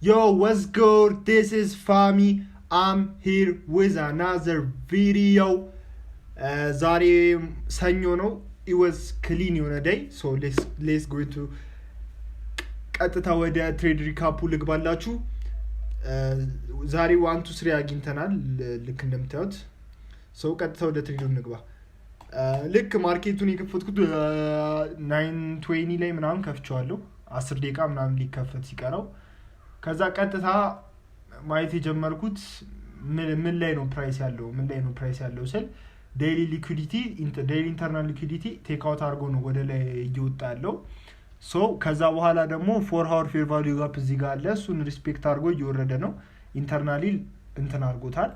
Yo, what's good? This is Fami. I'm here with another video. ዛሬ ሰኞ ነው። It was clean የሆነ day, so let's go to ቀጥታ ወደ trade recap ኡ ልግባላችሁ። ዛሬ one to three አግኝተናል። ልክ እንደምታዩት so ቀጥታ ወደ trade ኡ እንግባ። ልክ market ኡን የከፈትኩት 9:20 ላይ ምናምን ከፍቼዋለሁ። 10 ደቂቃ ምናምን ሊከፈት ሲቀረው። ከዛ ቀጥታ ማየት የጀመርኩት ምን ላይ ነው price ያለው፣ ምን ላይ ነው price ያለው ስል daily liquidity፣ daily internal liquidity take out አድርጎ ነው ወደ ላይ እየወጣ ያለው። So ከዛ በኋላ ደግሞ 4 hour fair value gap እዚህ ጋር አለ። እሱን respect አድርጎ እየወረደ ነው። Internally እንትን አድርጎታል።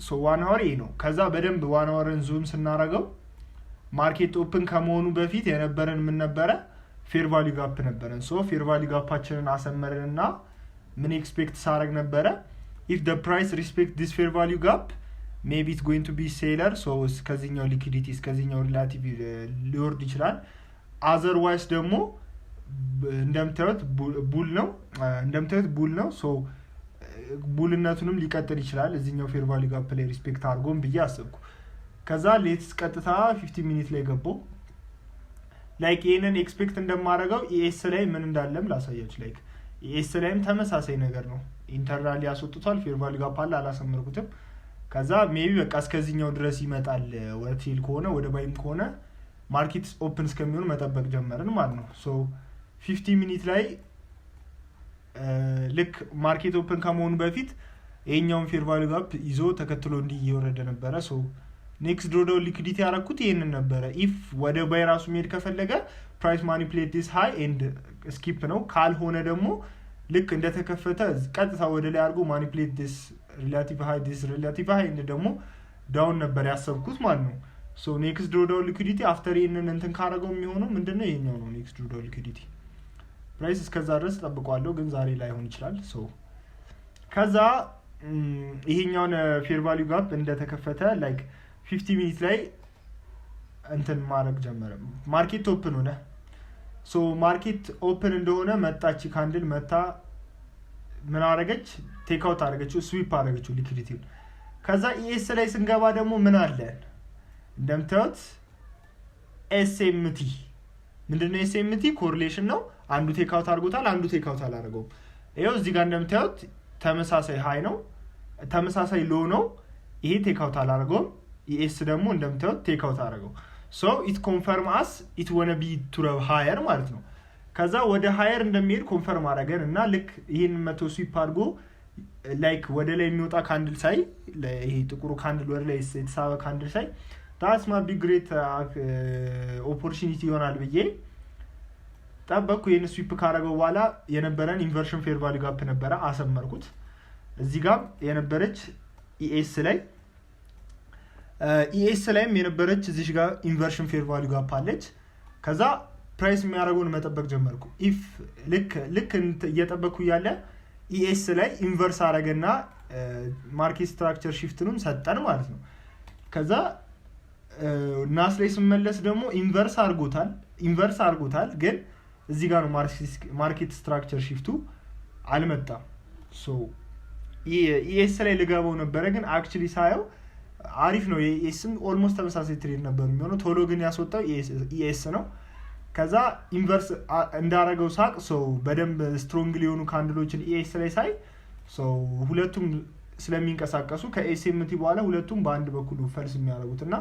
So 1 hour ይሄ ነው። ከዛ በደንብ 1 hour ን zoom ስናረገው market open ከመሆኑ በፊት የነበረን ምን ነበረ? Fair value gap ነበረን። So fair value gap ኣችንን አሰመርን እና ምን expect ሳረግ ነበረ? If the price respect this fair value gap, maybe it going to be seller, so እስከዚህኛው liquidity፣ እስከዚህኛው relative ሊወርድ ይችላል። Otherwise ደግሞ እንደምታዩት bull ነው፣ እንደምታዩት bull ነው። So bull ነቱንም ሊቀጥል ይችላል እዚህኛው fair value gap ላይ respect አድርጎም ብዬ አሰብኩ። ከዛ let's ቀጥታ 15 minute ላይ ገባው። Like ይህንን expect እንደማደርገው ES ላይ ምን እንዳለም ላሳያችሁ። Like ES ላይም ተመሳሳይ ነገር ነው። Internal ያስወጥቷል። Fair value gap አለ፣ አላሰመርኩትም። ከዛ maybe በቃ እስከዚህኛው ድረስ ይመጣል። ወደ sell ከሆነ፣ ወደ buy ም ከሆነ market open እስከሚሆን መጠበቅ ጀመርን ማለት ነው። So 15 minute ላይ ልክ market open ከመሆኑ በፊት ይሄኛውን fair value gap ይዞ ተከትሎ እንዲህ እየወረደ ነበረ። So next drawdown liquidity ያደረኩት ይህንን ነበረ። If ወደ buy ራሱ መሄድ ከፈለገ price manipulate this high and skip ነው። ካልሆነ ደግሞ ልክ እንደተከፈተ ቀጥታ ወደ ላይ አድርጎ manipulate this relative high, this relative high and ደግሞ down ነበር ያሰብኩት ማለት ነው። So next drawdown liquidity after ይህንን እንትን ካረገው የሚሆነው ምንድነው? ይሄኛው ነው next drawdown liquidity። Price እስከዛ ድረስ ጠብቋለሁ፣ ግን ዛሬ ላይሆን ይችላል። So ከዛ ይሄኛውን fair value gap እንደተከፈተ like 15 minute ላይ እንትን ማድረግ ጀመረ። Market open ሆነ። So market open እንደሆነ መጣች candle፣ መታ ምን አረገች? Take out አረገችው፣ sweep አረገችው liquidity ውን። ከዛ ES ላይ ስንገባ ደግሞ ምን አለን? እንደምታዩት SMT። ምንድነው SMT? Correlation ነው። አንዱ take out አድርጎታል፣ አንዱ take out አላደረገውም። ይኸው እዚህ ጋር እንደምታዩት ተመሳሳይ high ነው፣ ተመሳሳይ low ነው። ይሄ take out አላደረገውም። ES ደግሞ እንደምታዩት take out አደረገው። So it confirm us it wanna be to higher ማለት ነው። ከዛ ወደ higher እንደሚሄድ confirm አደረገን እና ልክ ይህን መቶ sweep አድርጎ like ወደ ላይ የሚወጣ candle ሳይ፣ ይሄ ጥቁሩ candle ወደ ላይ የተሳበ candle ሳይ that's my big great opportunity ይሆናል ብዬ ጠበቅኩ። ይህን sweep ካደረገው በኋላ የነበረን inversion fair value gap ነበረ፣ አሰመርኩት። እዚህ ጋም የነበረች ES ላይም የነበረች እዚሽ ጋር inversion fair value gap አለች። ከዛ price የሚያደርገውን መጠበቅ ጀመርኩ። If ልክ እየጠበቅኩ እያለ ES ላይ inverse አረገና market structure shift ንም ሰጠን ማለት ነው። ከዛ ናስ ላይ ስመለስ ደግሞ inverse አድርጎታል፣ ግን እዚህ ጋር ነው market structure shift ኡ አልመጣም። So ES ላይ ልገባው ነበረ፣ ግን actually ሳየው አሪፍ ነው። የ ES ም almost ተመሳሳይ trade ነበር የሚሆነው። ቶሎ ግን ያስወጣው ES ነው። ከዛ inverse እንዳረገው ሳቅ so በደንብ strong የሆኑ candle ኦችን ES ላይ ሳይ so ሁለቱም ስለሚንቀሳቀሱ ከ SMT በኋላ ሁለቱም በአንድ በኩል ፈልስ የሚያደርጉት እና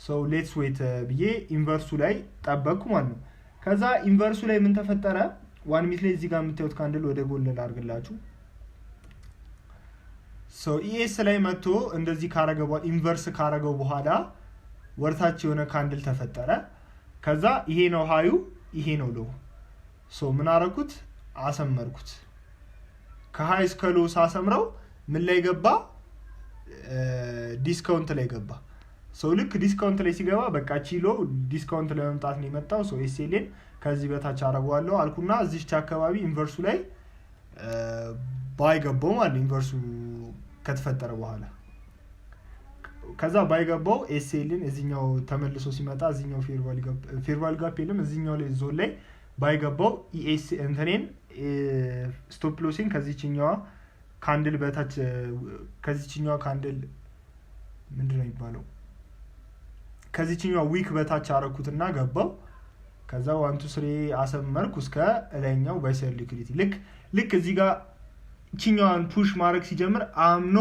so let's wait ብዬ inverse ኡ ላይ ጠበቅኩ ማለት ነው። ከዛ inverse ኡ ላይ ምን ተፈጠረ? 1 minute ላይ እዚህ ጋር የምታዩት candle ወደ ጎን ላድርግላችሁ። So ES ላይ መጥቶ እንደዚህ ካረገ በኋላ፣ inverse ካረገው በኋላ ወደታች የሆነ candle ተፈጠረ። ከዛ ይሄ ነው high ኡ፣ ይሄ ነው low። So ምን አረኩት? አሰመርኩት። ከ high እስከ low ሳሰምረው ምን ላይ ገባ? Discount ላይ ገባ። So ልክ discount ላይ ሲገባ በቃ ቺሎ discount ለመምጣት ነው የመጣው። So SL ኤን ከዚህ በታች አረገዋለሁ አልኩና እዚች አካባቢ inverse ኡ ላይ buy ገባው ማለት ነው። Inverse ኡ ከተፈጠረ በኋላ ከዛ buy ገባው። SL ን እዚኛው ተመልሶ ሲመጣ እዚኛው fair value gap የለም፣ እዚኛው ላይ ዞን ላይ buy ገባው። ES እንትኔን Stop loss ኤን ከዚችኛዋ candle በታች፣ ከዚችኛዋ candle፣ ምንድን ነው የሚባለው፣ ከዚችኛዋ wick በታች አረኩትና ገባው። ከዛ 1 to 3 አሰመርኩ እስከ እላይኛው buy side liquidity። ልክ እዚህ ጋር ይችኛዋን push ማድረግ ሲጀምር አምኖ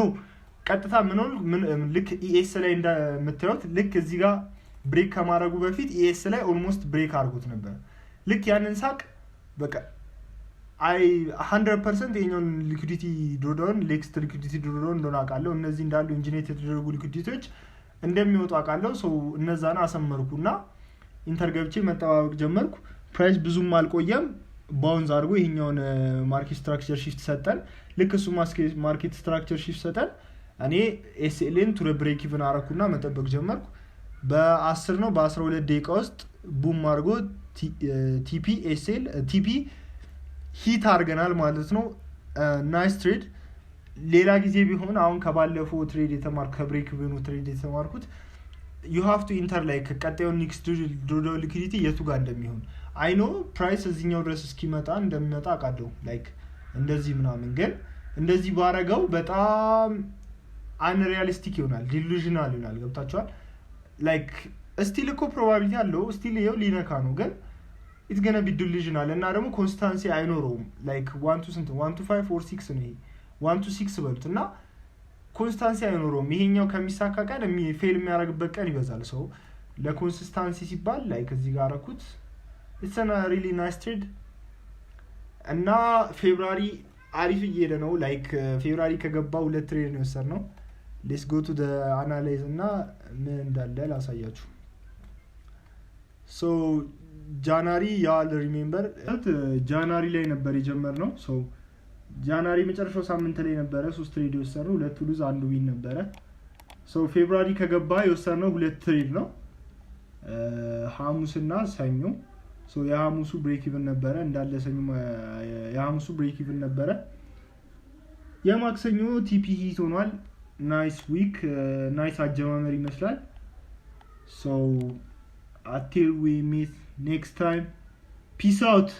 ቀጥታ ምን ልክ ES ላይ እንደምታዩት ልክ እዚህ ጋር break ከማድረጉ በፊት ES ላይ almost break አድርጎት ነበር። ልክ ያንን ሳቅ በቃ I 100% የኛውን liquidity drawdown፣ next liquidity drawdown እንደሆነ አውቃለሁ። እነዚህ እንዳሉ engineer የተደረጉ liquidity ዎች እንደሚወጡ አውቃለሁ። So እነዛን አሰመርኩ እና enter ገብቼ መጠባበቅ ጀመርኩ። Price ብዙም አልቆየም፣ bounce አድርጎ ይሄኛውን market structure shift ሰጠን። ልክ እሱ market structure shift ሰጠን፣ እኔ SL ኤን to break even አረኩና መጠበቅ ጀመርኩ። በ10 ነው በ12 ደቂቃ ውስጥ boom አድርጎ TP SL TP hit አድርገናል ማለት ነው። Nice trade። ሌላ ጊዜ ቢሆን፣ አሁን ከባለፈው trade የተማር ከ break even ኑ trade የተማርኩት you have to enter like ቀጣዩን next drawdown liquidity የቱ ጋር እንደሚሆን። I know price እዚኛው ድረስ እስኪመጣ እንደሚመጣ አውቃለሁ። Like እንደዚህ ምናምን፣ ግን እንደዚህ ባረገው በጣም unrealistic ይሆናል፣ delusional ይሆናል። ገብታችኋል? Like still እኮ probability አለው፣ still ይኸው ሊነካ ነው፣ ግን it's gonna be delusional እና ደግሞ consistency አይኖረውም። Like one to ስንት፣ 1 to 5 or 6 ነው ይሄ፣ 1 to 6 በሉት እና consistency አይኖረውም። ይሄኛው ከሚሳካ ቀን fail የሚያደርግበት ቀን ይበዛል። So ለ consistency ሲባል like እዚህ ጋር አረኩት። It's really nice trade እና February አሪፍ እየሄደ ነው። Like February ከገባ ሁለት trade ነው የወሰድነው። Let's go to analyze እና ምን እንዳለ ላሳያችሁ። So January, y'all remember January ላይ ነበር የጀመርነው። So January መጨረሻው ሳምንት ላይ ነበረ ሶስት trade የወሰድነው። ሁለቱ lose፣ አንዱ win ነበረ። So February ከገባ የወሰድነው ሁለት trade ነው፣ ሐሙስና ሰኞ። So የሐሙሱ break even ነበረ እንዳለ፣ ሰኞ የሐሙሱ break even ነበረ። የማክሰኞ TP hit ሆኗል። Nice week፣ nice አጀማመር ይመስላል። So until we meet next time, peace out.